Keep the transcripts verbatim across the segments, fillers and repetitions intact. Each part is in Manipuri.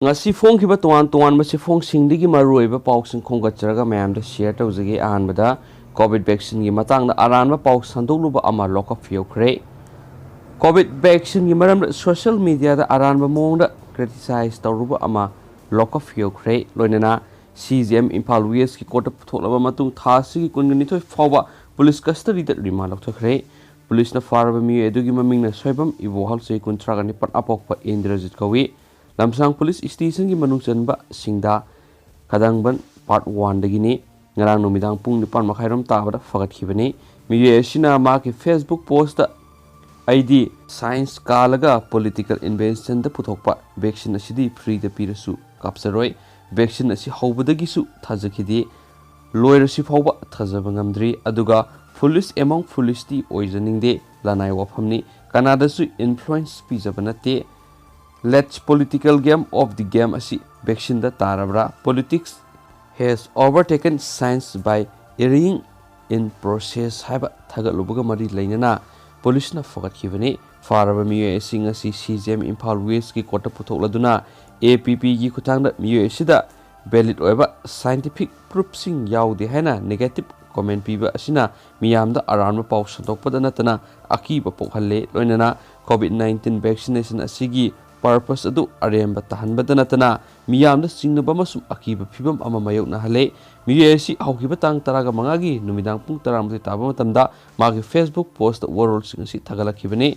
ꯉꯁꯤ ꯐꯣꯡꯈꯤꯕ ꯇꯣꯉꯥꯟ ꯇꯣꯉꯥꯟꯕ ꯆꯦꯐꯣꯡꯁꯤꯡꯗꯒꯤ ꯃꯔꯨꯑꯣꯏꯕ ꯄꯥꯎꯁꯤꯡ ꯈꯣꯝꯒꯠꯆꯔꯒ ꯃꯌꯥꯝꯗ ꯁꯤꯌꯔ ꯇꯧꯖꯒꯦ꯫ ꯑꯍꯥꯟꯕꯗ, ꯀꯣꯚꯤꯗ ꯚꯦꯛꯁꯤꯟꯒꯤ ꯃꯇꯥꯡꯗ ꯑꯔꯥꯟꯕ ꯄꯥꯎ ꯁꯟꯗꯣꯛꯂꯨꯕ ꯑꯃ ꯂꯣꯀꯞ ꯌꯧꯈ꯭ꯔꯦ꯫ ꯀꯣꯚꯤꯗ ꯚꯦꯛꯁꯤꯟꯒꯤ ꯃꯔꯝꯗ ꯁꯣꯁꯤꯌꯦꯜ ꯃꯤꯗꯤꯌꯥꯗ ꯑꯔꯥꯟꯕ ꯃꯑꯣꯡꯗ ꯀ꯭ꯔꯤꯇꯤꯁꯥꯏꯖ ꯇꯧꯔꯨꯕ ꯑꯃ ꯂꯣꯀꯞ ꯌꯧꯈ꯭ꯔꯦ꯫ ꯂꯣꯏꯅꯅ ꯁꯤ ꯖꯤ ꯑꯦꯝ ꯏꯝꯐꯥꯜ ꯋꯦꯁꯀꯤ ꯀꯣꯔꯠꯇ ꯄꯨꯊꯣꯛꯂꯕ ꯃꯇꯨꯡ ꯊꯥ ꯑꯁꯤꯒꯤ ꯀꯨꯟꯒ ꯅꯤꯊꯣꯏ ꯐꯥꯎꯕ ꯄꯨꯂꯤꯁ ꯀꯁꯇꯗꯤꯗ ꯔꯤꯃꯥꯟ ꯂꯧꯊꯈ꯭ꯔꯦ꯫ ꯄꯨꯂꯤꯁꯅ ꯐꯥꯔꯕ ꯃꯤꯑꯣꯏ ꯑꯗꯨꯒꯤ ꯃꯃꯤꯡꯅ ꯁꯣꯏꯕꯝ ꯏꯕꯣꯍꯜ, ꯆꯍꯤ ꯀꯨꯟꯊ꯭ꯔꯥꯒ ꯅꯤꯄꯥꯟ, ꯑꯄꯣꯛꯄ ꯏꯟꯗ꯭ꯔꯖꯤꯠ ꯀꯧꯏ꯫ ꯂꯝꯁꯥꯡ ꯄꯨꯂꯤꯁ ꯁ꯭ꯇꯦꯁꯟꯒꯤ ꯃꯅꯨꯡ ꯆꯟꯕ ꯁꯤꯡꯗꯥ ꯈꯗꯥꯡꯕꯟ ꯄꯥꯔꯠ ꯋꯥꯟꯗꯒꯤꯅꯤ꯫ ꯉꯔꯥꯡ ꯅꯨꯃꯤꯗꯥꯡ ꯄꯨꯡ ꯅꯤꯄꯥꯟ ꯃꯈꯥꯏꯔꯣꯝ ꯇꯥꯕꯗ ꯐꯒꯠꯈꯤꯕꯅꯤ꯫ ꯃꯤꯑꯣꯏ ꯑꯁꯤꯅ ꯃꯍꯥꯛꯀꯤ ꯐꯦꯁꯕꯨꯛ ꯄꯣꯁꯇ ꯑꯩꯗꯤ ꯁꯥꯏꯟꯁ ꯀꯥꯜꯂꯒ ꯄꯣꯂꯤꯇꯤꯀꯦꯜ ꯏꯟꯚꯦꯟꯁꯟꯗ ꯄꯨꯊꯣꯛꯄ ꯚꯦꯛꯁꯤꯟ ꯑꯁꯤꯗꯤ ꯐ꯭ꯔꯤꯗ ꯄꯤꯔꯁꯨ ꯀꯥꯞꯆꯔꯣꯏ꯫ ꯚꯦꯛꯁꯤꯟ ꯑꯁꯤ ꯍꯧꯕꯗꯒꯤꯁꯨ ꯊꯥꯖꯈꯤꯗꯦ꯫ ꯂꯣꯏꯔꯁꯤ ꯐꯥꯎꯕ ꯊꯥꯖꯕ ꯉꯝꯗ꯭ꯔꯤ꯫ ꯑꯗꯨꯒ foolish among foolishꯇꯤ ꯑꯣꯏꯖꯅꯤꯡꯗꯦ꯫ ꯂꯅꯥꯏ ꯋꯥꯐꯝꯅꯤ꯫ ꯀꯅꯥꯗꯁꯨ ꯏꯟꯐ꯭ꯂꯨꯋꯦꯟꯁ ꯄꯤꯖꯕ ꯅꯠꯇꯦ꯫ Let's political game of the game ꯑꯁꯤ ꯚꯦꯛꯁꯤꯟꯗ ꯇꯥꯔꯕ꯭ꯔꯥ? Politics has overtaken science by erring in process ꯍꯥꯏꯕ ꯊꯥꯒꯠꯂꯨꯕꯒ ꯃꯔꯤ ꯂꯩꯅꯅ ꯄꯨꯂꯤꯁꯅ ꯐꯒꯠꯈꯤꯕꯅꯤ꯫ ꯐꯥꯔꯕ ꯃꯤꯑꯣꯏ ꯑꯁꯤ ꯉꯁꯤ ꯁꯤ ꯖꯤ ꯑꯦꯝ ꯏꯝꯐꯥꯜ ꯋꯦꯁꯀꯤ ꯀꯣꯔꯠꯇ ꯄꯨꯊꯣꯛꯂꯗꯨꯅ ꯑꯦ ꯄꯤ ꯄꯤꯒꯤ ꯈꯨꯠꯊꯥꯡꯗ ꯃꯤꯑꯣꯏ ꯑꯁꯤꯗ ꯚꯦꯂꯤꯗ ꯑꯣꯏꯕ ꯁꯥꯏꯟꯇꯤꯐꯤꯛ ꯄ꯭ꯔꯨꯐꯁꯤꯡ ꯌꯥꯎꯗꯦ ꯍꯥꯏꯅ ꯅꯦꯒꯦꯇꯤꯚ ꯀꯣꯃꯦꯟ ꯄꯤꯕ ꯑꯁꯤꯅ ꯃꯤꯌꯥꯝꯗ ꯑꯔꯥꯟꯕ ꯄꯥꯎ ꯁꯟꯗꯣꯛꯄꯗ ꯅꯠꯇꯅ ꯑꯀꯤꯕ ꯄꯣꯛꯍꯜꯂꯦ꯫ ꯂꯣꯏꯅꯅ ꯀꯣꯚꯤꯗ ꯅꯥꯏꯟꯇꯤꯟ ꯚꯦꯛꯁꯤꯅꯦꯁꯟ ꯑꯁꯤꯒꯤ ꯄꯔꯄꯁ ꯑꯗꯨ ꯑꯔꯦꯝꯕ ꯇꯥꯍꯟꯕꯗ ꯅꯠꯇꯅ ꯃꯤꯌꯥꯝꯗ ꯆꯤꯡꯅꯕ ꯑꯃꯁꯨꯡ ꯑꯀꯤꯕ ꯐꯤꯚꯝ ꯑꯃ ꯃꯥꯌꯣꯛꯅꯍꯜꯂꯦ꯫ ꯃꯤꯑꯣꯏ ꯑꯁꯤ ꯍꯧꯈꯤꯕ ꯇꯥꯡ ꯇꯔꯥꯒ ꯃꯉꯥꯒꯤ ꯅꯨꯃꯤꯗꯥꯡ ꯄꯨꯡ ꯇꯔꯥꯃꯥꯊꯣꯏ ꯇꯥꯕ ꯃꯇꯝꯗ ꯃꯥꯒꯤ ꯐꯦꯁꯕꯨꯛ ꯄꯣꯁꯇ ꯋꯥꯔꯣꯜꯁꯤꯡ ꯑꯁꯤ ꯊꯥꯒꯠꯂꯛꯈꯤꯕꯅꯤ꯫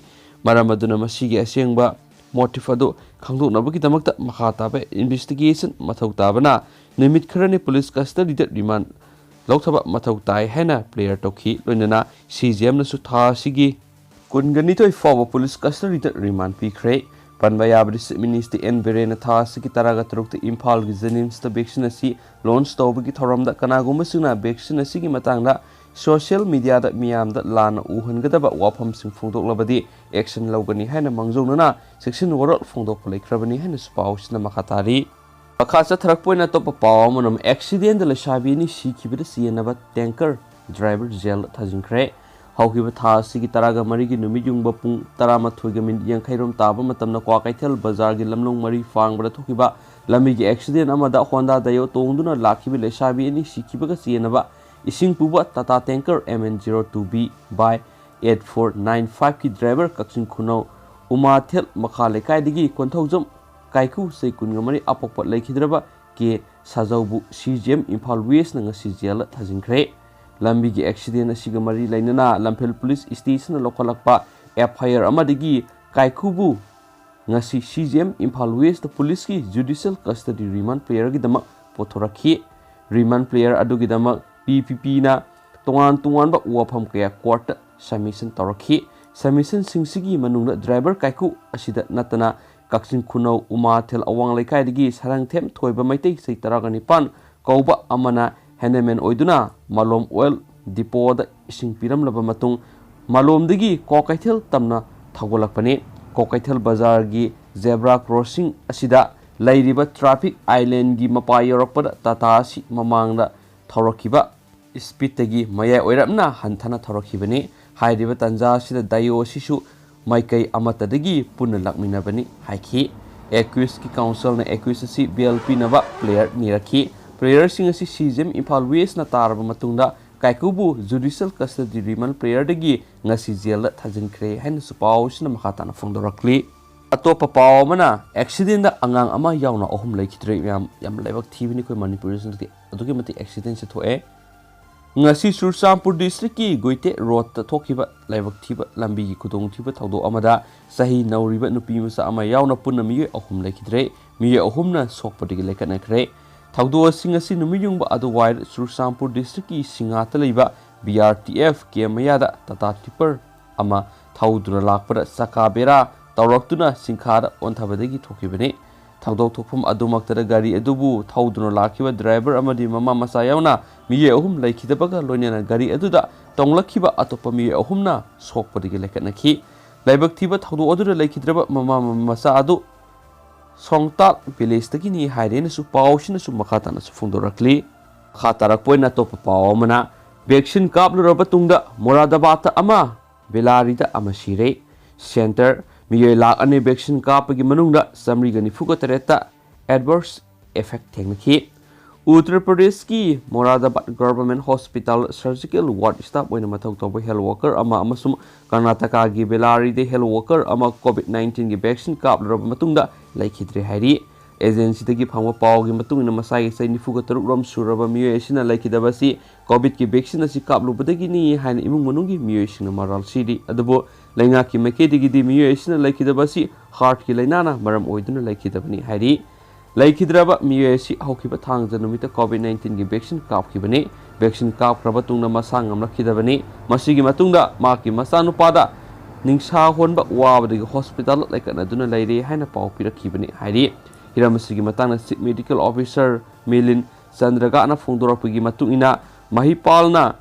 ꯃꯔꯝ ꯑꯗꯨꯅ ꯃꯁꯤꯒꯤ ꯑꯁꯦꯡꯕ ꯃꯣꯇꯤꯚ ꯑꯗꯨ ꯈꯪꯗꯣꯛꯅꯕꯒꯤꯗꯃꯛꯇ ꯃꯈꯥ ꯇꯥꯕ ꯏꯟꯚꯦꯁꯇꯤꯒꯦꯁꯟ ꯃꯊꯧ ꯇꯥꯕꯅ ꯅꯨꯃꯤꯠ ꯈꯔꯅꯤ ꯄꯨꯂꯤꯁ ꯀꯁꯇꯗꯤꯗ ꯔꯤꯃꯥꯟ ꯂꯧꯊꯕ ꯃꯊꯧ ꯇꯥꯏ ꯍꯥꯏꯅ ꯄ꯭ꯔꯦꯌꯔ ꯇꯧꯈꯤ꯫ ꯂꯣꯏꯅꯅ ꯁꯤ ꯖꯤ ꯑꯦꯝꯅꯁꯨ ꯊꯥ ꯑꯁꯤꯒꯤ ꯀꯨꯟꯒ ꯅꯤꯊꯣꯏ ꯐꯥꯎꯕ ꯄꯨꯂꯤꯁ ꯀꯁꯇꯗꯤꯗ ꯔꯤꯃꯥꯟ ꯄꯤꯈ꯭ꯔꯦ꯫ ꯄꯟꯕ ꯌꯥꯕꯗꯤ, ꯆꯤꯐ ꯃꯤꯅꯤꯁꯇꯔ ꯑꯦꯟ ꯕꯤꯔꯦꯟꯅ ꯊꯥ ꯑꯁꯤꯒꯤ ꯇꯔꯥꯒ ꯇꯔꯨꯛꯇ ꯏꯝꯐꯥꯜꯒꯤ ꯖꯦꯅꯤꯝꯁꯇ ꯚꯦꯛꯁꯤꯟ ꯑꯁꯤ ꯂꯣꯟꯆ ꯇꯧꯕꯒꯤ ꯊꯧꯔꯝꯗ ꯀꯅꯥꯒꯨꯝꯕꯁꯤꯡꯅ ꯚꯦꯛꯁꯤꯟ ꯑꯁꯤꯒꯤ ꯃꯇꯥꯡꯗ ꯁꯣꯁꯤꯌꯦꯜ ꯃꯤꯗꯤꯌꯥꯗ ꯃꯤꯌꯥꯝꯗ ꯂꯥꯟꯅ ꯎꯍꯟꯒꯗꯕ ꯋꯥꯐꯝꯁꯤꯡ ꯐꯣꯡꯗꯣꯛꯂꯕꯗꯤ ꯑꯦꯛꯁꯟ ꯂꯧꯒꯅꯤ ꯍꯥꯏꯅ ꯃꯥꯡꯖꯧꯅꯅ ꯆꯦꯛꯁꯤꯟ ꯋꯥꯔꯣꯜ ꯐꯣꯡꯗꯣꯛꯄ ꯂꯩꯈ꯭ꯔꯕꯅꯤ ꯍꯥꯏꯅꯁꯨ ꯄꯥꯎ ꯑꯁꯤꯅ ꯃꯈꯥ ꯇꯥꯔꯤ꯫ ꯃꯈꯥ ꯆꯠꯊꯔꯛꯄ ꯑꯣꯏꯅ ꯑꯇꯣꯞꯄ ꯄꯥꯎ ꯑꯃꯅ, ꯑꯦꯛꯁꯤꯗꯦꯟꯗ ꯂꯩꯁꯥꯕꯤ ꯑꯅꯤ ꯁꯤꯈꯤꯕꯗ ꯆꯦꯟꯅꯕ ꯇꯦꯡꯀꯔ ꯗ꯭ꯔꯥꯏꯚꯔ ꯖꯦꯜꯗ ꯊꯥꯖꯤꯟꯈ꯭ꯔꯦ꯫ ꯍꯧꯈꯤꯕ ꯊꯥ ꯑꯁꯤꯒꯤ ꯇꯔꯥꯒ ꯃꯔꯤꯒꯤ ꯅꯨꯃꯤꯠ ꯌꯨꯡꯕ ꯄꯨꯡ ꯇꯔꯥꯃꯥꯊꯣꯏꯒ ꯃꯤꯅꯤꯠ ꯌꯥꯡꯈꯩ ꯔꯣꯝ ꯇꯥꯕ ꯃꯇꯝꯗ ꯀ꯭ꯋꯥꯀꯩꯊꯦꯜ ꯕꯖꯥꯔꯒꯤ ꯂꯝꯂꯣꯡ ꯃꯔꯤ ꯐꯥꯡꯕꯗ ꯊꯣꯛꯈꯤꯕ ꯂꯝꯕꯤꯒꯤ ꯑꯦꯛꯁꯤꯗꯦꯟ ꯑꯃꯗ ꯍꯣꯟꯗꯥ ꯗꯥꯏꯑꯣ ꯇꯣꯡꯗꯨꯅ ꯂꯥꯛꯈꯤꯕ ꯂꯩꯁꯥꯕꯤ ꯑꯅꯤ ꯁꯤꯈꯤꯕꯒ ꯆꯦꯟꯅꯕ ꯏꯁꯤꯡ ꯄꯨꯕ Tata tanker M N zero two B by eight four nine five ꯀꯤ ꯗ꯭ꯔꯥꯏꯚꯔ ꯀꯛꯆꯤꯡ ꯈꯨꯅꯧ ꯎꯃꯥꯊꯦꯜ ꯃꯈꯥ ꯂꯩꯀꯥꯏꯗꯒꯤ ꯀꯣꯟꯊꯧꯖꯝ ꯀꯥꯏꯀꯨ ꯆꯍꯤ ꯀꯨꯟꯒ ꯃꯔꯤ ꯑꯄꯣꯛꯄ ꯂꯩꯈꯤꯗ꯭ꯔꯕ ꯀꯦ ꯁꯥꯖꯧꯕꯨ C G M ꯏꯝꯐꯥꯜ ꯋꯦꯁꯅ ꯉꯁꯤ ꯖꯦꯜꯗ ꯊꯥꯖꯤꯟꯈ꯭ꯔꯦ꯫ ꯂꯝꯕꯤꯒꯤ ꯑꯦꯛꯁꯤꯗꯦꯟ ꯑꯁꯤꯒ ꯃꯔꯤ ꯂꯩꯅꯅ ꯂꯝꯐꯦꯜ ꯄꯨꯂꯤꯁ ꯁ꯭ꯇꯦꯁꯟꯅ ꯂꯧꯈꯠꯂꯛꯄ F I R ꯑꯃꯗꯒꯤ ꯀꯥꯏꯀꯨꯕꯨ ꯉꯁꯤ C G M Imphal west ꯄꯨꯂꯤꯁꯀꯤ ꯖꯨꯗꯤꯁꯤꯌꯦꯜ ꯀꯁꯇꯗꯤ ꯔꯤꯃꯥꯟ ꯄ꯭ꯂꯦꯌꯔꯒꯤꯗꯃꯛ ꯄꯨꯊꯣꯔꯛꯈꯤ꯫ ꯔꯤꯃꯥꯟ ꯄ꯭ꯂꯦꯌꯔ ꯑꯗꯨꯒꯤꯗꯃꯛ P P Pꯅ ꯇꯣꯉꯥꯟ ꯇꯣꯉꯥꯟꯕ ꯋꯥꯐꯝ ꯀꯌꯥ ꯀꯣꯔꯠꯇ ꯁꯕꯃꯤꯁꯟ ꯇꯧꯔꯛꯈꯤ꯫ ꯁꯕꯃꯤꯁꯟꯁꯤꯡꯁꯤꯒꯤ ꯃꯅꯨꯡꯗ ꯗ꯭ꯔꯥꯏꯚꯔ ꯀꯥꯏꯀꯨ ꯑꯁꯤꯗ ꯅꯠꯇꯅ ꯀꯛꯆꯤꯡ ꯈꯨꯅꯧ ꯎꯃꯥꯊꯦꯜ ꯑꯋꯥꯡ ꯂꯩꯀꯥꯏꯗꯒꯤ ꯁꯔꯪꯊꯦꯝ ꯊꯣꯏꯕ ꯃꯩꯇꯩ ꯆꯍꯤ ꯇꯔꯥꯒ ꯅꯤꯄꯥꯟ ꯀꯧꯕ ꯑꯃꯅ ꯍꯦꯟꯗꯃꯦꯟ ꯑꯣꯏꯗꯨꯅ ꯃꯂꯣꯝ ꯑꯣꯏꯜ ꯗꯤꯄꯣꯗ ꯏꯁꯤꯡ ꯄꯤꯔꯝꯂꯕ ꯃꯇꯨꯡ ꯃꯂꯣꯝꯗꯒꯤ ꯀ꯭ꯋꯥꯀꯩꯊꯦꯜ ꯇꯝꯅ ꯊꯧꯒꯠꯂꯛꯄꯅꯤ꯫ ꯀ꯭ꯋꯥꯀꯩꯊꯦꯜ ꯕꯖꯥꯔꯒꯤ ꯖꯦꯕ꯭ꯔꯥ ꯀ꯭ꯔꯣꯁꯤꯡ ꯑꯁꯤꯗ ꯂꯩꯔꯤꯕ ꯇ꯭ꯔꯥꯐꯤꯛ ꯑꯥꯏꯂꯦꯟꯒꯤ ꯃꯄꯥ ꯌꯧꯔꯛꯄꯗ ꯇꯥꯇꯥ ꯑꯁꯤ ꯃꯃꯥꯡꯗ ꯊꯧꯔꯛꯈꯤꯕ ꯁ꯭ꯄꯤꯗꯇꯒꯤ ꯃꯌꯥꯏ ꯑꯣꯏꯔꯞꯅ ꯍꯟꯊꯅ ꯊꯧꯔꯛꯈꯤꯕꯅꯤ꯫ ꯍꯥꯏꯔꯤꯕ ꯇꯥꯟꯖꯥ ꯑꯁꯤꯗ ꯗꯥꯏꯑꯣ ꯑꯁꯤꯁꯨ ꯃꯥꯏꯀꯩ ꯑꯃꯠꯇꯗꯒꯤ ꯄꯨꯟꯅ ꯂꯥꯛꯃꯤꯟꯅꯕꯅꯤ ꯍꯥꯏꯈꯤ꯫ ꯑꯦꯀ꯭ꯌꯨꯁꯀꯤ ꯀꯥꯎꯟꯁꯤꯜꯅ ꯑꯦꯀ꯭ꯌꯨꯁ ꯑꯁꯤ ꯕꯦꯜ ꯄꯤꯅꯕ ꯄ꯭ꯂꯦꯌꯔ ꯅꯤꯔꯛꯈꯤ꯫ ꯄ꯭ꯂꯦꯌꯔꯁꯤꯡ ꯑꯁꯤ C G M ꯏꯝꯐꯥꯜ ꯋꯦꯁꯅ ꯇꯥꯔꯕ ꯃꯇꯨꯡꯗ ꯀꯥꯏꯀꯨꯕꯨ ꯖꯨꯗꯤꯁꯤꯌꯦꯜ ꯀꯁꯇꯗꯤ ꯔꯤꯃꯥꯟ ꯄ꯭ꯂꯦꯌꯔꯗꯒꯤ ꯉꯁꯤ ꯖꯦꯜꯗ ꯊꯥꯖꯤꯟꯈ꯭ꯔꯦ ꯍꯥꯏꯅꯁꯨ ꯄꯥꯎ ꯑꯁꯤꯅ ꯃꯈꯥ ꯇꯥꯅ ꯐꯣꯡꯗꯣꯔꯛꯂꯤ꯫ ꯑꯇꯣꯞꯄ ꯄꯥꯎ ꯑꯃꯅ, ꯑꯦꯛꯁꯤꯗꯦꯟꯗ ꯑꯉꯥꯡ ꯑꯃ ꯌꯥꯎꯅ ꯑꯍꯨꯝ ꯂꯩꯈꯤꯗ꯭ꯔꯦ꯫ ꯃꯌꯥꯝ, ꯌꯥꯝ ꯂꯥꯏꯕꯛ ꯊꯤꯕꯅꯤ ꯑꯩꯈꯣꯏ ꯃꯅꯤꯄꯨꯔꯗꯁꯨ ꯍꯟꯗꯛꯇꯤ ꯑꯗꯨꯛꯀꯤ ꯃꯇꯤꯛ ꯑꯦꯛꯁꯤꯗꯦꯟꯁꯦ ꯊꯣꯛꯑꯦ꯫ ꯉꯁꯤ ꯆꯨꯔꯆꯥꯟꯄꯨꯔ ꯗꯤꯁꯇ꯭ꯔꯤꯛꯀꯤ ꯒꯣꯏꯇꯦꯛ ꯔꯣꯗꯇ ꯊꯣꯛꯈꯤꯕ ꯂꯥꯏꯕꯛ ꯊꯤꯕ ꯂꯝꯕꯤꯒꯤ ꯈꯨꯗꯣꯡꯊꯤꯕ ꯊꯧꯗꯣꯛ ꯑꯃꯗ ꯆꯍꯤ ꯅꯧꯔꯤꯕ ꯅꯨꯄꯤ ꯃꯆꯥ ꯑꯃ ꯌꯥꯎꯅ ꯄꯨꯟꯅ ꯃꯤꯑꯣꯏ ꯑꯍꯨꯝ ꯂꯩꯈꯤꯗ꯭ꯔꯦ꯫ ꯃꯤꯑꯣꯏ ꯑꯍꯨꯝꯅ ꯁꯣꯛꯄꯗꯒꯤ ꯂꯩꯈꯠꯅꯈ꯭ꯔꯦ꯫ ꯊꯧꯗꯣꯛ ꯑꯁꯤ ꯉꯁꯤ ꯅꯨꯃꯤꯠ ꯌꯨꯡꯕ ꯑꯗꯨꯋꯥꯏꯗ ꯆꯨꯔꯆꯥꯟꯄꯨꯔ ꯗꯤꯁꯇ꯭ꯔꯤꯛꯀꯤ ꯁꯤꯡꯉꯥꯠꯇ ꯂꯩꯕ B R T F ꯀꯦꯝ ꯃꯌꯥꯗ ꯇꯥꯇꯥ ꯇꯤꯄꯔ ꯑꯃ ꯊꯧꯗꯨꯅ ꯂꯥꯛꯄꯗ ꯆꯀꯥ ꯕꯦꯔꯥ ꯇꯧꯔꯛꯇꯨꯅ ꯆꯤꯡꯈꯥꯗ ꯑꯣꯟꯊꯕꯗꯒꯤ ꯊꯣꯛꯈꯤꯕꯅꯤ꯫ ꯊꯧꯗꯣꯛ ꯊꯣꯛꯐꯝ ꯑꯗꯨꯃꯛꯇꯗ ꯒꯥꯔꯤ ꯑꯗꯨꯕꯨ ꯊꯧꯗꯨꯅ ꯂꯥꯛꯈꯤꯕ ꯗ꯭ꯔꯥꯏꯚꯔ ꯑꯃꯗꯤ ꯃꯃꯥ ꯃꯆꯥ ꯌꯥꯎꯅ ꯃꯤꯑꯣꯏ ꯑꯍꯨꯝ ꯂꯩꯈꯤꯗꯕꯒ ꯂꯣꯏꯅꯅ ꯒꯥꯔꯤ ꯑꯗꯨꯗ ꯇꯣꯡꯂꯛꯈꯤꯕ ꯑꯇꯣꯞꯄ ꯃꯤꯑꯣꯏ ꯑꯍꯨꯝꯅ ꯁꯣꯛꯄꯗꯒꯤ ꯂꯩꯈꯠꯅꯈꯤ꯫ ꯂꯥꯏꯕꯛ ꯊꯤꯕ ꯊꯧꯗꯣꯛ ꯑꯗꯨꯗ ꯂꯩꯈꯤꯗ꯭ꯔꯕ ꯃꯃꯥ ꯃꯆꯥ ꯑꯗꯨ ꯁꯣꯡꯇꯥꯛ ꯚꯤꯂꯦꯖꯇꯒꯤꯅꯤ ꯍꯥꯏꯔꯦꯅꯁꯨ ꯄꯥꯎꯁꯤꯅꯁꯨ ꯃꯈꯥ ꯇꯥꯅꯁꯨ ꯐꯣꯡꯗꯣꯔꯛꯂꯤ꯫ ꯃꯈꯥ ꯇꯥꯔꯛꯄ ꯑꯣꯏꯅ ꯑꯇꯣꯞꯄ ꯄꯥꯎ ꯑꯃꯅ, ꯚꯦꯛꯁꯤꯟ ꯀꯥꯞꯂꯨꯔꯕ ꯇꯨꯡꯗ ꯃꯣꯔꯥꯗꯥꯕꯥꯗꯇ ꯑꯃ, ꯕꯦꯂꯥꯔꯤꯗ ꯑꯃ ꯁꯤꯔꯦ꯫ ꯁꯦꯟꯇꯔ: ꯃꯤꯑꯣꯏ ꯂꯥꯈ ꯑꯅꯤ ꯚꯦꯛꯁꯤꯟ ꯀꯥꯞꯄꯒꯤ ꯃꯅꯨꯡꯗ ꯆꯥꯃꯔꯤꯒ ꯅꯤꯐꯨꯒ ꯇꯔꯦꯠꯇ ꯑꯦꯗꯚꯔꯁ ꯏꯐꯦꯛ ꯊꯦꯡꯅꯈꯤ꯫ ꯎꯠꯇꯔ ꯄ꯭ꯔꯗꯦꯁꯀꯤ ꯃꯣꯔꯥꯗꯥꯕꯥꯗ ꯒꯚꯔꯟꯃꯦꯟꯠ ꯍꯣꯁꯄꯤꯇꯥꯜ ꯁꯔꯖꯤꯀꯦꯜ ꯋꯥꯔꯗ ꯁ꯭ꯇꯥꯐ ꯑꯣꯏꯅ ꯃꯊꯧ ꯇꯧꯕ ꯍꯦꯜꯊ ꯋꯥꯔꯀꯔ ꯑꯃ ꯑꯃꯁꯨꯡ ꯀꯔꯅꯥꯇꯀꯥꯒꯤ ꯕꯦꯂꯥꯔꯤꯗ ꯍꯦꯜꯊ ꯋꯥꯔꯀꯔ ꯑꯃ ꯀꯣꯚꯤꯗ ꯅꯥꯏꯟꯇꯤꯟꯒꯤ ꯚꯦꯛꯁꯤꯟ ꯀꯥꯞꯂꯨꯔꯕ ꯃꯇꯨꯡꯗ ꯂꯩꯈꯤꯗ꯭ꯔꯦ ꯍꯥꯏꯔꯤ꯫ ꯑꯦꯖꯦꯟꯁꯤꯗꯒꯤ ꯐꯪꯕ ꯄꯥꯎꯒꯤ ꯃꯇꯨꯡ ꯏꯟꯅ, ꯃꯁꯥꯒꯤ ꯆꯍꯤ ꯅꯤꯐꯨꯒ ꯇꯔꯨꯛ ꯔꯣꯝ ꯁꯨꯔꯕ ꯃꯤꯑꯣꯏ ꯑꯁꯤꯅ ꯂꯩꯈꯤꯗꯕ ꯑꯁꯤ ꯀꯣꯚꯤꯗꯀꯤ ꯚꯦꯛꯁꯤꯟ ꯑꯁꯤ ꯀꯥꯞꯂꯨꯕꯗꯒꯤꯅꯤ ꯍꯥꯏꯅ ꯏꯃꯨꯡ ꯃꯅꯨꯡꯒꯤ ꯃꯤꯑꯣꯏꯁꯤꯡꯅ ꯃꯔꯥꯜ ꯁꯤꯔꯤ꯫ ꯑꯗꯨꯕꯨ ꯂꯩꯉꯥꯛꯀꯤ ꯃꯥꯏꯀꯩꯗꯒꯤꯗꯤ ꯃꯤꯑꯣꯏ ꯑꯁꯤꯅ ꯂꯩꯈꯤꯗꯕ ꯑꯁꯤ ꯍꯥꯔꯠꯀꯤ ꯂꯥꯏꯅꯥꯅ ꯃꯔꯝ ꯑꯣꯏꯗꯨꯅ ꯂꯩꯈꯤꯗꯕꯅꯤ ꯍꯥꯏꯔꯤ꯫ ꯂꯩꯈꯤꯗ꯭ꯔꯕ ꯃꯤꯑꯣꯏ ꯑꯁꯤ ꯍꯧꯈꯤꯕ ꯊꯥꯡꯖ ꯅꯨꯃꯤꯠꯇ ꯀꯣꯚꯤꯗ ꯅꯥꯏꯟꯇꯤꯟꯒꯤ ꯚꯦꯛꯁꯤꯟ ꯀꯥꯞꯈꯤꯕꯅꯤ꯫ ꯚꯦꯛꯁꯤꯟ ꯀꯥꯞꯈ꯭ꯔꯕ ꯇꯨꯡꯗ ꯃꯁꯥ ꯉꯝꯂꯛꯈꯤꯗꯕꯅꯤ꯫ ꯃꯁꯤꯒꯤ ꯃꯇꯨꯡꯗ ꯃꯍꯥꯛꯀꯤ ꯃꯆꯥꯅꯨꯄꯥꯗ ꯅꯤꯡꯁꯥ ꯍꯣꯟꯕ ꯋꯥꯕꯗꯒꯤ ꯍꯣꯁꯄꯤꯇꯥꯜꯗ ꯂꯥꯏꯀꯠꯅꯗꯨꯅ ꯂꯩꯔꯦ ꯍꯥꯏꯅ ꯄꯥꯎ ꯄꯤꯔꯛꯈꯤꯕꯅꯤ ꯍꯥꯏꯔꯤ꯫ ꯍꯤꯔꯝ ꯑꯁꯤꯒꯤ ꯃꯇꯥꯡꯗ ꯆꯤꯐ ꯃꯦꯗꯤꯀꯦꯜ ꯑꯣꯐꯤꯁꯥꯔ ꯃꯤꯂꯤꯟ ꯆꯟꯗ꯭ꯔꯒꯥꯅ ꯐꯣꯡꯗꯣꯔꯛꯄꯒꯤ ꯃꯇꯨꯡ ꯏꯟꯅ, ꯃꯍꯤꯄꯥꯜꯅ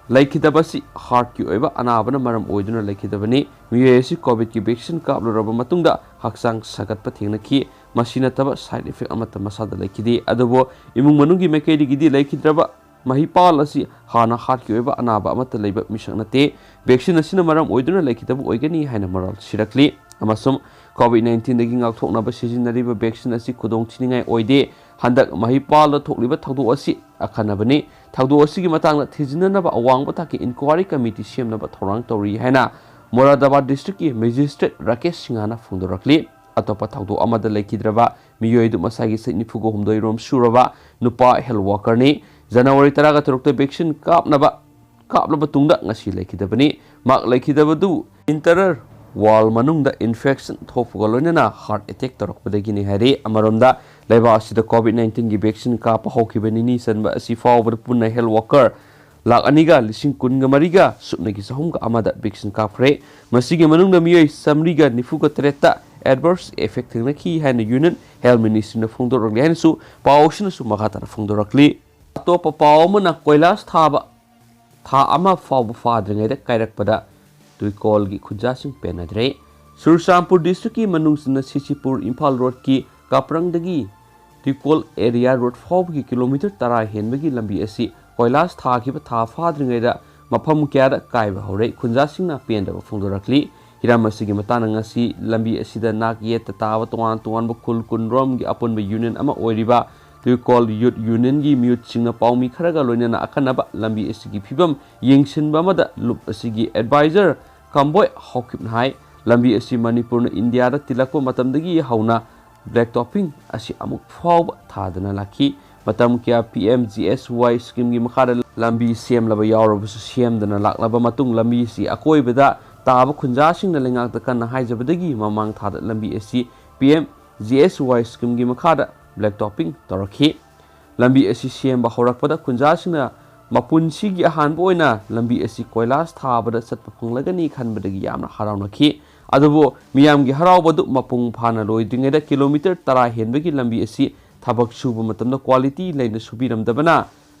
ꯂꯩꯈꯤꯗꯕ ꯑꯁꯤ ꯍꯥꯔꯠꯀꯤ ꯑꯣꯏꯕ ꯑꯅꯥꯕꯅ ꯃꯔꯝ ꯑꯣꯏꯗꯨꯅ ꯂꯩꯈꯤꯗꯕꯅꯤ꯫ ꯃꯤꯑꯣꯏ ꯑꯁꯤ ꯀꯣꯚꯤꯗꯀꯤ ꯚꯦꯛꯁꯤꯟ ꯀꯥꯞꯂꯨꯔꯕ ꯃꯇꯨꯡꯗ ꯍꯛꯆꯥꯡ ꯁꯥꯒꯠꯄ ꯊꯦꯡꯅꯈꯤ꯫ ꯃꯁꯤ ꯅꯠꯇꯕ ꯁꯥꯏꯗ ꯏꯐꯦꯛ ꯑꯃꯠꯇ ꯃꯁꯥꯗ ꯂꯩꯈꯤꯗꯦ꯫ ꯑꯗꯨꯕꯨ ꯏꯃꯨꯡ ꯃꯅꯨꯡꯒꯤ ꯃꯥꯏꯀꯩꯗꯒꯤꯗꯤ ꯂꯩꯈꯤꯗ꯭ꯔꯕ ꯃꯍꯤꯄꯥꯜ ꯑꯁꯤ ꯍꯥꯟꯅ ꯍꯥꯔꯠꯀꯤ ꯑꯣꯏꯕ ꯑꯅꯥꯕ ꯑꯃꯠꯇ ꯂꯩꯕ ꯃꯤꯁꯛ ꯅꯠꯇꯦ꯫ ꯚꯦꯛꯁꯤꯟ ꯑꯁꯤꯅ ꯃꯔꯝ ꯑꯣꯏꯗꯨꯅ ꯂꯩꯈꯤꯗꯕ ꯑꯣꯏꯒꯅꯤ ꯍꯥꯏꯅ ꯃꯔꯥꯜ ꯁꯤꯔꯛꯂꯤ꯫ ꯑꯃꯁꯨꯡ ꯀꯣꯚꯤꯗ ꯅꯥꯏꯟꯇꯤꯟꯗꯒꯤ ꯉꯥꯛꯊꯣꯛꯅꯕ ꯁꯤꯖꯤꯟꯅꯔꯤꯕ ꯚꯦꯛꯁꯤꯟ ꯑꯁꯤ ꯈꯨꯗꯣꯡ ꯊꯤꯅꯤꯡꯉꯥꯏ ꯑꯣꯏꯗꯦ꯫ ꯍꯟꯗꯛ ꯃꯍꯤꯄꯥꯜꯗ ꯊꯣꯛꯂꯤꯕ ꯊꯧꯗꯣꯛ ꯑꯁꯤ ꯑꯈꯟꯅꯕꯅꯤ꯫ ꯊꯧꯗꯣꯛ ꯑꯁꯤꯒꯤ ꯃꯇꯥꯡꯗ ꯊꯤꯖꯤꯟꯅꯅꯕ ꯑꯋꯥꯡꯕ ꯊꯥꯛꯀꯤ ꯏꯟꯀ꯭ꯋꯥꯏꯔꯤ ꯀꯃꯤꯇꯤ ꯁꯦꯝꯅꯕ ꯊꯧꯔꯥꯡ ꯇꯧꯔꯤ ꯍꯥꯏꯅ ꯃꯣꯔꯥꯗꯥꯕꯥꯗ ꯗꯤꯁꯇ꯭ꯔꯤꯛꯀꯤ ꯃꯦꯖꯤꯁꯇ꯭ꯔꯦꯠ ꯔꯥꯀꯦꯁ ꯁꯤꯡꯍꯅ ꯐꯣꯡꯗꯣꯔꯛꯂꯤ꯫ ꯑꯇꯣꯞꯄ ꯊꯧꯗꯣꯛ ꯑꯃꯗ ꯂꯩꯈꯤꯗ꯭ꯔꯕ ꯃꯤꯑꯣꯏ ꯑꯗꯨ ꯃꯁꯥꯒꯤ ꯆꯍꯤ ꯅꯤꯐꯨꯒ ꯍꯨꯝꯗꯣꯏ ꯔꯣꯝ ꯁꯨꯔꯕ ꯅꯨꯄꯥ ꯍꯦꯜꯊ ꯋꯥꯔꯀꯔꯅꯤ꯫ ꯖꯅꯋꯥꯔꯤ ꯇꯔꯥꯒ ꯇꯔꯨꯛꯇ ꯚꯦꯛꯁꯤꯟ ꯀꯥꯞꯅꯕ, ꯀꯥꯞꯂꯕ ꯇꯨꯡꯗ ꯉꯁꯤ ꯂꯩꯈꯤꯗꯕꯅꯤ꯫ ꯃꯍꯥꯛ ꯂꯩꯈꯤꯗꯕꯗꯨ ꯏꯟꯇꯔ ꯋꯥꯜ ꯃꯅꯨꯡꯗ ꯏꯟꯐꯦꯛꯁꯟ ꯊꯣꯛꯄꯒ ꯂꯣꯏꯅꯅ ꯍꯥꯔꯠ ꯑꯦꯇꯦꯛ ꯇꯧꯔꯛꯄꯗꯒꯤꯅꯤ ꯍꯥꯏꯔꯤ꯫ ꯑꯃꯔꯣꯝꯗ, ꯂꯩꯕꯥꯛ ꯑꯁꯤꯗ ꯀꯣꯚꯤꯗ ꯅꯥꯏꯟꯇꯤꯟꯒꯤ ꯚꯦꯛꯁꯤꯟ ꯀꯥꯞꯄ ꯍꯧꯈꯤꯕ ꯅꯤꯅꯤ ꯆꯟꯕ ꯑꯁꯤ ꯐꯥꯎꯕꯗ ꯄꯨꯟꯅ ꯍꯦꯜꯊ ꯋꯥꯔꯀꯔ ꯂꯥꯈ ꯑꯅꯤꯒ ꯂꯤꯁꯤꯡ ꯀꯨꯟꯒ ꯃꯔꯤꯒ ꯁꯨꯞꯅꯒꯤ ꯆꯍꯨꯝꯒ ꯑꯃꯗ ꯚꯦꯛꯁꯤꯟ ꯀꯥꯞꯈ꯭ꯔꯦ꯫ ꯃꯁꯤꯒꯤ ꯃꯅꯨꯡꯗ ꯃꯤꯑꯣꯏ ꯆꯥꯃꯔꯤꯒ ꯅꯤꯐꯨꯒ ꯇꯔꯦꯠꯇ ꯑꯦꯗꯚꯔꯁ ꯏꯐꯦꯛ ꯊꯦꯡꯅꯈꯤ ꯍꯥꯏꯅ ꯌꯨꯅꯤꯌꯟ ꯍꯦꯜꯊ ꯃꯤꯅꯤꯁꯇ꯭ꯔꯤꯅ ꯐꯣꯡꯗꯣꯔꯛꯂꯤ ꯍꯥꯏꯅꯁꯨ ꯄꯥꯎ ꯑꯁꯤꯅꯁꯨ ꯃꯈꯥ ꯇꯥꯅ ꯐꯣꯡꯗꯣꯔꯛꯂꯤ꯫ ꯑꯇꯣꯞꯄ ꯄꯥꯎ ꯑꯃꯅ, ꯀꯣꯏꯂꯥꯁ ꯊꯥꯕ ꯊꯥ ꯑꯃ ꯐꯥꯎꯕ ꯐꯥꯗ꯭ꯔꯤꯉꯩꯗ ꯀꯥꯏꯔꯛꯄꯗ ꯇꯨꯏꯀꯣꯜꯒꯤ ꯈꯨꯟꯖꯥꯁꯤꯡ ꯄꯦꯟꯅꯗ꯭ꯔꯦ꯫ ꯆꯨꯔꯆꯥꯟꯄꯨꯔ ꯗꯤꯁꯇ꯭ꯔꯤꯛꯀꯤ ꯃꯅꯨꯡ ꯆꯟꯅ ꯁꯤꯁꯤꯄꯨꯔ ꯏꯝꯐꯥꯜ ꯔꯣꯗꯀꯤ ꯀꯥꯄ꯭ꯔꯪꯗꯒꯤ ꯇꯨꯏꯀꯣꯜ ꯑꯦꯔꯤꯌꯥ ꯔꯣꯗ ꯐꯥꯎꯕꯒꯤ ꯀꯤꯂꯣꯃꯤꯇꯔ ꯇꯔꯥ ꯍꯦꯟꯕꯒꯤ ꯂꯝꯕꯤ ꯑꯁꯤ ꯀꯣꯏꯂꯥꯁ ꯊꯥꯈꯤꯕ ꯊꯥ ꯐꯥꯗ꯭ꯔꯤꯉꯩꯗ ꯃꯐꯝ ꯀꯌꯥꯗ ꯀꯥꯏꯕ ꯍꯧꯔꯛꯏ꯫ ꯈꯨꯟꯖꯥꯁꯤꯡꯅ ꯄꯦꯟꯗꯕ ꯐꯣꯡꯗꯣꯔꯛꯂꯤ꯫ ꯍꯤꯔꯝ ꯑꯁꯤꯒꯤ ꯃꯇꯥꯡꯗ ꯉꯁꯤ ꯂꯝꯕꯤ ꯑꯁꯤꯗ ꯅꯥꯛ ꯌꯦꯠꯇ ꯇꯥꯕ ꯇꯣꯉꯥꯟ ꯇꯣꯉꯥꯟꯕ ꯈꯨꯜ ꯀꯨꯟꯔꯣꯝꯒꯤ ꯑꯄꯨꯟꯕ ꯌꯨꯅꯤꯌꯟ ꯑꯃ ꯑꯣꯏꯔꯤꯕ ꯇꯨꯏꯀꯣꯜ ꯌꯨꯠ ꯌꯨꯅꯤꯌꯟꯒꯤ ꯃꯤꯍꯨꯠꯁꯤꯡꯅ ꯄꯥꯎꯃꯤ ꯈꯔꯒ ꯂꯣꯏꯅꯅ ꯑꯀꯟꯅꯕ ꯂꯝꯕꯤ ꯑꯁꯤꯒꯤ ꯐꯤꯕꯝ ꯌꯦꯡꯁꯤꯟꯕ ꯑꯃꯗ ꯂꯨꯞ ꯑꯁꯤꯒꯤ ꯑꯦꯗꯚꯥꯏꯖꯔ ꯀꯝꯕꯣꯏ ꯍꯥꯎꯀꯤꯞꯅ ꯍꯥꯏ꯫ ꯂꯝꯕꯤ ꯑꯁꯤ ꯃꯅꯤꯄꯨꯔꯅ ꯏꯟꯗꯤꯌꯥꯗ ꯇꯤꯜꯂꯛꯄ ꯃꯇꯝꯗꯒꯤ ꯍꯧꯅ ꯕ꯭ꯂꯦꯛ ꯇꯣꯞꯄꯤꯡ ꯑꯁꯤ ꯑꯃꯨꯛ ꯐꯥꯎꯕ ꯊꯥꯗꯅ ꯂꯥꯛꯈꯤ꯫ ꯃꯇꯝ ꯀꯌꯥ ꯄꯤ ꯑꯦꯝ ꯖꯤ ꯑꯦꯁ ꯋꯥꯏ ꯁ꯭ꯀꯤꯝꯒꯤ ꯃꯈꯥꯗ ꯂꯝꯕꯤ ꯁꯦꯝꯂꯕ ꯌꯥꯎꯔꯕꯁꯨ, ꯁꯦꯝꯗꯅ ꯂꯥꯛꯂꯕ ꯃꯇꯨꯡ ꯂꯝꯕꯤꯁꯤ ꯑꯀꯣꯏꯕꯗ ꯇꯥꯕ ꯈꯨꯟꯖꯥꯁꯤꯡꯅ ꯂꯩꯉꯥꯛꯇ ꯀꯟꯅ ꯍꯥꯏꯖꯕꯗꯒꯤ ꯃꯃꯥꯡ ꯊꯥꯗ ꯂꯝꯕꯤ ꯑꯁꯤ ꯄꯤ ꯑꯦꯝ ꯖꯤ ꯑꯦꯁ ꯋꯥꯏ ꯁ꯭ꯀꯤꯝꯒꯤ ꯃꯈꯥꯗ ꯕ꯭ꯂꯦꯛ ꯇꯣꯞꯄꯤꯡ ꯇꯧꯔꯛꯈꯤ꯫ ꯂꯝꯕꯤ ꯑꯁꯤ ꯁꯦꯝꯕ ꯍꯧꯔꯛꯄꯗ ꯈꯨꯟꯖꯥꯁꯤꯡꯅ ꯃꯄꯨꯟꯁꯤꯒꯤ ꯑꯍꯥꯟꯕ ꯑꯣꯏꯅ ꯂꯝꯕꯤ ꯑꯁꯤ ꯀꯣꯏꯂꯥꯁ ꯊꯥꯕꯗ ꯆꯠꯄ ꯐꯪꯂꯒꯅꯤ ꯈꯟꯕꯗꯒꯤ ꯌꯥꯝꯅ ꯍꯔꯥꯎꯅꯈꯤ꯫ ꯑꯗꯨꯕꯨ ꯃꯤꯌꯥꯝꯒꯤ ꯍꯔꯥꯎꯕꯗꯨ ꯃꯄꯨꯡ ꯐꯥꯅ ꯂꯣꯏꯗ꯭ꯔꯤꯉꯩꯗ ꯀꯤꯂꯣꯃꯤꯇꯔ ꯇꯔꯥ ꯍꯦꯟꯕꯒꯤ ꯂꯝꯕꯤ ꯑꯁꯤ ꯊꯕꯛ ꯁꯨꯕ ꯃꯇꯝꯗ ꯀ꯭ꯋꯥꯂꯤꯇꯤ ꯂꯩꯅ ꯁꯨꯕꯤꯔꯝꯗꯕꯅ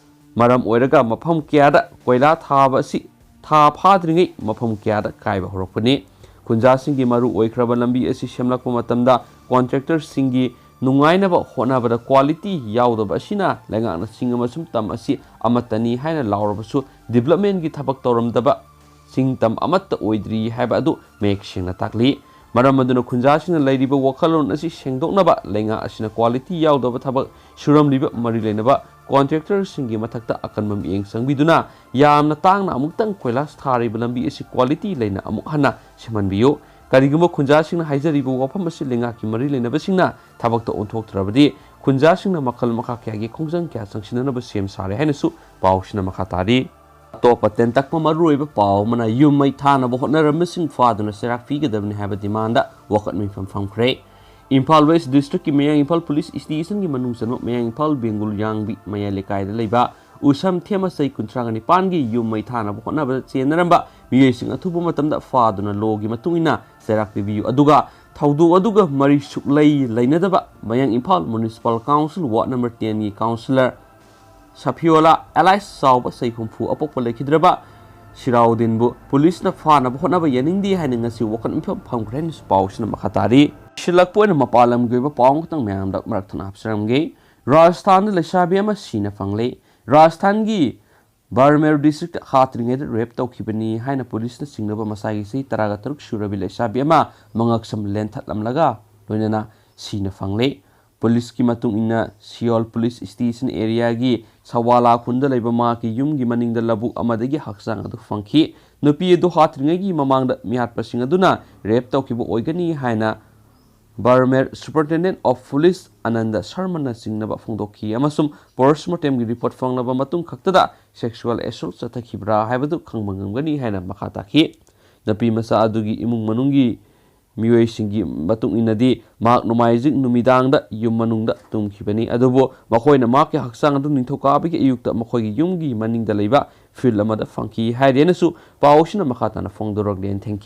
ꯃꯔꯝ ꯑꯣꯏꯔꯒ ꯃꯐꯝ ꯀꯌꯥꯗ ꯀꯣꯏꯂꯥ ꯊꯥꯕ ꯑꯁꯤ ꯊꯥ ꯐꯥꯗ꯭ꯔꯤꯉꯩ ꯃꯐꯝ ꯀꯌꯥꯗ ꯀꯥꯏꯕ ꯍꯧꯔꯛꯄꯅꯤ꯫ ꯈꯨꯟꯖꯥꯁꯤꯡꯒꯤ ꯃꯔꯨ ꯑꯣꯏꯈ꯭ꯔꯕ ꯂꯝꯕꯤ ꯑꯁꯤ ꯁꯦꯝꯂꯛꯄ ꯃꯇꯝꯗ ꯀꯣꯟꯇ꯭ꯔꯦꯛꯇꯔꯁꯤꯡꯒꯤ ꯅꯨꯡꯉꯥꯏꯅꯕ ꯍꯣꯠꯅꯕꯗ ꯀ꯭ꯋꯥꯂꯤꯇꯤ ꯌꯥꯎꯗꯕ ꯑꯁꯤꯅ ꯂꯩꯉꯥꯛꯅ ꯆꯤꯡ ꯑꯃꯁꯨꯡ ꯇꯝ ꯑꯁꯤ ꯑꯃꯠꯇꯅꯤ ꯍꯥꯏꯅ ꯂꯥꯎꯔꯕꯁꯨ ꯗꯤꯕꯂꯞꯃꯦꯟꯒꯤ ꯊꯕꯛ ꯇꯧꯔꯝꯗꯕ ꯁꯤꯡ ꯇꯝ ꯑꯃꯠꯇ ꯑꯣꯏꯗ꯭ꯔꯤ ꯍꯥꯏꯕ ꯑꯗꯨ ꯃꯌꯦꯛ ꯁꯦꯡꯅ ꯇꯥꯛꯂꯤ꯫ ꯃꯔꯝ ꯑꯗꯨꯅ ꯈꯨꯟꯖꯥꯁꯤꯡꯅ ꯂꯩꯔꯤꯕ ꯋꯥꯈꯜꯂꯣꯟ ꯑꯁꯤ ꯁꯦꯡꯗꯣꯛꯅꯕ ꯂꯩꯉꯥꯛ ꯑꯁꯤꯅ ꯀ꯭ꯋꯥꯂꯤꯇꯤ ꯌꯥꯎꯗꯕ ꯊꯕꯛ ꯁꯨꯔꯝꯂꯤꯕ ꯃꯔꯤ ꯂꯩꯅꯕ ꯀꯣꯟꯇ꯭ꯔꯦꯛꯇꯔꯁꯤꯡꯒꯤ ꯃꯊꯛꯇ ꯑꯀꯟꯕ ꯃꯤꯠꯌꯦꯡ ꯆꯪꯕꯤꯗꯨꯅ ꯌꯥꯝꯅ ꯇꯥꯡꯅ ꯑꯃꯨꯛꯇꯪ ꯀꯣꯏꯂꯥꯁ ꯊꯥꯔꯤꯕ ꯂꯝꯕꯤ ꯑꯁꯤ ꯀ꯭ꯋꯥꯂꯤꯇꯤ ꯂꯩꯅ ꯑꯃꯨꯛ ꯍꯟꯅ ꯁꯦꯝꯍꯟꯕꯤꯌꯨ꯫ ꯀꯔꯤꯒꯨꯝꯕ ꯈꯨꯟꯖꯥꯁꯤꯡꯅ ꯍꯥꯏꯖꯔꯤꯕ ꯋꯥꯐꯝ ꯑꯁꯤ ꯂꯩꯉꯥꯛꯀꯤ ꯃꯔꯤ ꯂꯩꯅꯕꯁꯤꯡꯅ ꯊꯕꯛꯇ ꯑꯣꯟꯊꯣꯛꯇ꯭ꯔꯕꯗꯤ ꯈꯨꯟꯖꯥꯁꯤꯡꯅ ꯃꯈꯜ ꯃꯈꯥ ꯀꯌꯥꯒꯤ ꯈꯣꯡꯖꯪ ꯀꯌꯥ ꯆꯪꯁꯤꯟꯅꯅꯕ ꯁꯦꯝ ꯁꯥꯔꯦ ꯍꯥꯏꯅꯁꯨ ꯄꯥꯎꯁꯤꯅ ꯃꯈꯥ ꯇꯥꯔꯤ꯫ ꯑꯇꯣꯞꯄ ꯇꯦꯟꯇꯛꯄ ꯃꯔꯨꯑꯣꯏꯕ ꯄꯥꯎ ꯑꯃꯅ ꯌꯨꯝ ꯃꯩ ꯊꯥꯅꯕ ꯍꯣꯠꯅꯔꯝꯕꯁꯤꯡ ꯐꯥꯗꯨꯅ ꯆꯩꯔꯥꯛ ꯄꯤꯒꯗꯕꯅꯤ ꯍꯥꯏꯕ ꯗꯤꯃꯥꯟꯗ ꯋꯥꯀꯠ ꯃꯤꯐꯝ ꯐꯝꯈ꯭ꯔꯦ꯫ ꯏꯝꯐꯥꯜ ꯋꯦꯁ ꯗꯤꯁꯇ꯭ꯔꯤꯛꯀꯤ ꯃꯌꯥꯡ ꯏꯝꯐꯥꯜ ꯄꯨꯂꯤꯁ ꯁ꯭ꯇꯦꯁꯟꯒꯤ ꯃꯅꯨꯡ ꯆꯟꯕ ꯃꯌꯥꯡ ꯏꯝꯐꯥꯜ ꯕꯦꯡꯒꯨꯜ ꯌꯥꯡꯕꯤ ꯃꯌꯥꯏ ꯂꯩꯀꯥꯏꯗ ꯂꯩꯕ ꯎꯁꯝ ꯊꯦꯃ ꯆꯍꯤ ꯀꯨꯟꯊ꯭ꯔꯥꯒ ꯅꯤꯄꯥꯟꯒꯤ ꯌꯨꯝ ꯃꯩ ꯊꯥꯅꯕ ꯍꯣꯠꯅꯕꯗ ꯆꯦꯟꯅꯔꯝꯕ ꯃꯤꯑꯣꯏꯁꯤꯡ ꯑꯊꯨꯕ ꯃꯇꯝꯗ ꯐꯥꯗꯨꯅ ꯂꯣꯒꯤ ꯃꯇꯨꯡ ꯏꯟꯅ ꯆꯩꯔꯥꯛ ꯄꯤꯕꯤꯌꯨ꯫ ꯑꯗꯨꯒ ꯊꯧꯗꯣꯛ ꯑꯗꯨꯒ ꯃꯔꯤ ꯁꯨꯛꯂꯩ ꯂꯩꯅꯗꯕ ꯃꯌꯥꯡ Imphal municipal council ward number ꯇꯦꯟꯒꯤ ꯀꯥꯎꯟꯁꯤꯂꯔ ꯁꯐꯤꯌꯣꯂꯥ ꯑꯦꯂꯥꯏꯁ ꯆꯥꯎꯕ ꯆꯍꯤ ꯍꯨꯝꯐꯨ ꯑꯄꯣꯛꯄ ꯂꯩꯈꯤꯗ꯭ꯔꯕ ꯁꯤꯔꯥꯎꯗꯤꯟꯕꯨ ꯄꯨꯂꯤꯁꯅ ꯐꯥꯅꯕ ꯍꯣꯠꯅꯕ ꯌꯥꯅꯤꯡꯗꯦ ꯍꯥꯏꯅ ꯉꯁꯤ ꯋꯥꯀꯠ ꯃꯤꯐꯝ ꯐꯝꯈ꯭ꯔꯦ ꯍꯥꯏꯅꯁꯨ ꯄꯥꯎꯁꯤꯅ ꯃꯈꯥ ꯇꯥꯔꯤ꯫ ꯁꯤꯜꯂꯛꯄ ꯑꯣꯏꯅ ꯃꯄꯥꯟ ꯂꯝꯒꯤ ꯑꯣꯏꯕ ꯄꯥꯎ ꯑꯃꯈꯛꯇꯪ ꯃꯌꯥꯝꯗ ꯃꯔꯛ ꯊꯠꯅ ꯍꯥꯞꯆꯔꯝꯒꯦ꯫ ꯔꯥꯖꯁꯊꯥꯟꯗ ꯂꯩꯁꯥꯕꯤ ꯑꯃ ꯁꯤꯅ ꯐꯪꯂꯦ꯫ ꯔꯥꯖꯁꯊꯥꯟꯒꯤ ꯕꯥꯔꯃꯦꯔ ꯗꯤꯁꯇ꯭ꯔꯤꯛꯇ ꯍꯥꯠꯇ꯭ꯔꯤꯉꯩꯗ ꯔꯦꯞ ꯇꯧꯈꯤꯕꯅꯤ ꯍꯥꯏꯅ ꯄꯨꯂꯤꯁꯅ ꯆꯤꯡꯅꯕ ꯃꯁꯥꯒꯤ ꯆꯍꯤ ꯇꯔꯥꯒ ꯇꯔꯨꯛ ꯁꯨꯔꯕꯤ ꯂꯩꯁꯥꯕꯤ ꯑꯃ ꯃꯉꯛꯁꯝ ꯂꯦꯟꯊꯠꯂꯝꯂꯒ ꯂꯣꯏꯅꯅ ꯁꯤꯅ ꯐꯪꯂꯦ꯫ ꯄꯨꯂꯤꯁꯀꯤ ꯃꯇꯨꯡ ꯏꯟꯅ ꯁꯤꯑꯣꯜ ꯄꯨꯂꯤꯁ ꯁ꯭ꯇꯦꯁꯟ ꯑꯦꯔꯤꯌꯥꯒꯤ ꯁꯋꯥꯂꯥ ꯈꯨꯟꯗ ꯂꯩꯕ ꯃꯍꯥꯛꯀꯤ ꯌꯨꯝꯒꯤ ꯃꯅꯤꯡꯗ ꯂꯧꯕꯨꯛ ꯑꯃꯗꯒꯤ ꯍꯛꯆꯥꯡ ꯑꯗꯨ ꯐꯪꯈꯤ꯫ ꯅꯨꯄꯤ ꯑꯗꯨ ꯍꯥꯠꯇ꯭ꯔꯤꯉꯩꯒꯤ ꯃꯃꯥꯡꯗ ꯃꯤꯍꯥꯠꯄꯁꯤꯡ ꯑꯗꯨꯅ ꯔꯦꯞ ꯇꯧꯈꯤꯕ ꯑꯣꯏꯒꯅꯤ ꯍꯥꯏꯅ ꯕꯥꯔꯃꯦꯔ ꯁꯨꯄꯔꯤꯟꯇꯦꯟꯗꯦꯟ ꯑꯣꯐ ꯄꯨꯂꯤꯁ ꯑꯅꯟꯗ ꯁꯔꯃꯅ ꯆꯤꯡꯅꯕ ꯐꯣꯡꯗꯣꯛꯈꯤ ꯑꯃꯁꯨꯡ ꯄꯣꯁꯃꯣꯔꯇꯦꯝꯒꯤ ꯔꯤꯄꯣꯔꯠ ꯐꯪꯂꯕ ꯃꯇꯨꯡ ꯈꯛꯇꯗ ꯁꯦꯛꯁꯨꯑꯦꯜ ꯑꯦꯁꯣꯜꯠ ꯆꯠꯊꯈꯤꯕ꯭ꯔꯥ ꯍꯥꯏꯕꯗꯨ ꯈꯪꯕ ꯉꯝꯒꯅꯤ ꯍꯥꯏꯅ ꯃꯈꯥ ꯇꯥꯈꯤ꯫ ꯅꯨꯄꯤ ꯃꯆꯥ ꯑꯗꯨꯒꯤ ꯏꯃꯨꯡ ꯃꯅꯨꯡꯒꯤ ꯃꯤꯑꯣꯏꯁꯤꯡꯒꯤ ꯃꯇꯨꯡ ꯏꯟꯅꯗꯤ, ꯃꯍꯥꯛ ꯅꯣꯡꯃꯥꯏꯖꯤꯡ ꯅꯨꯃꯤꯗꯥꯡꯗ ꯌꯨꯝ ꯃꯅꯨꯡꯗ ꯇꯨꯝꯈꯤꯕꯅꯤ, ꯑꯗꯨꯕꯨ ꯃꯈꯣꯏꯅ ꯃꯍꯥꯛꯀꯤ ꯍꯛꯆꯥꯡ ꯑꯗꯨ ꯅꯤꯡꯊꯧꯀꯥꯕꯒꯤ ꯑꯌꯨꯛꯇ ꯃꯈꯣꯏꯒꯤ ꯌꯨꯝꯒꯤ ꯃꯅꯤꯡꯗ ꯂꯩꯕ ꯐꯤꯜꯗ ꯑꯃꯗ ꯐꯪꯈꯤ ꯍꯥꯏꯔꯤ ꯍꯥꯏꯅꯁꯨ ꯄꯥꯎ ꯑꯁꯤꯅ ꯃꯈꯥ ꯇꯥꯅ ꯐꯣꯡꯗꯣꯔꯛꯂꯤ꯫ Thank you꯫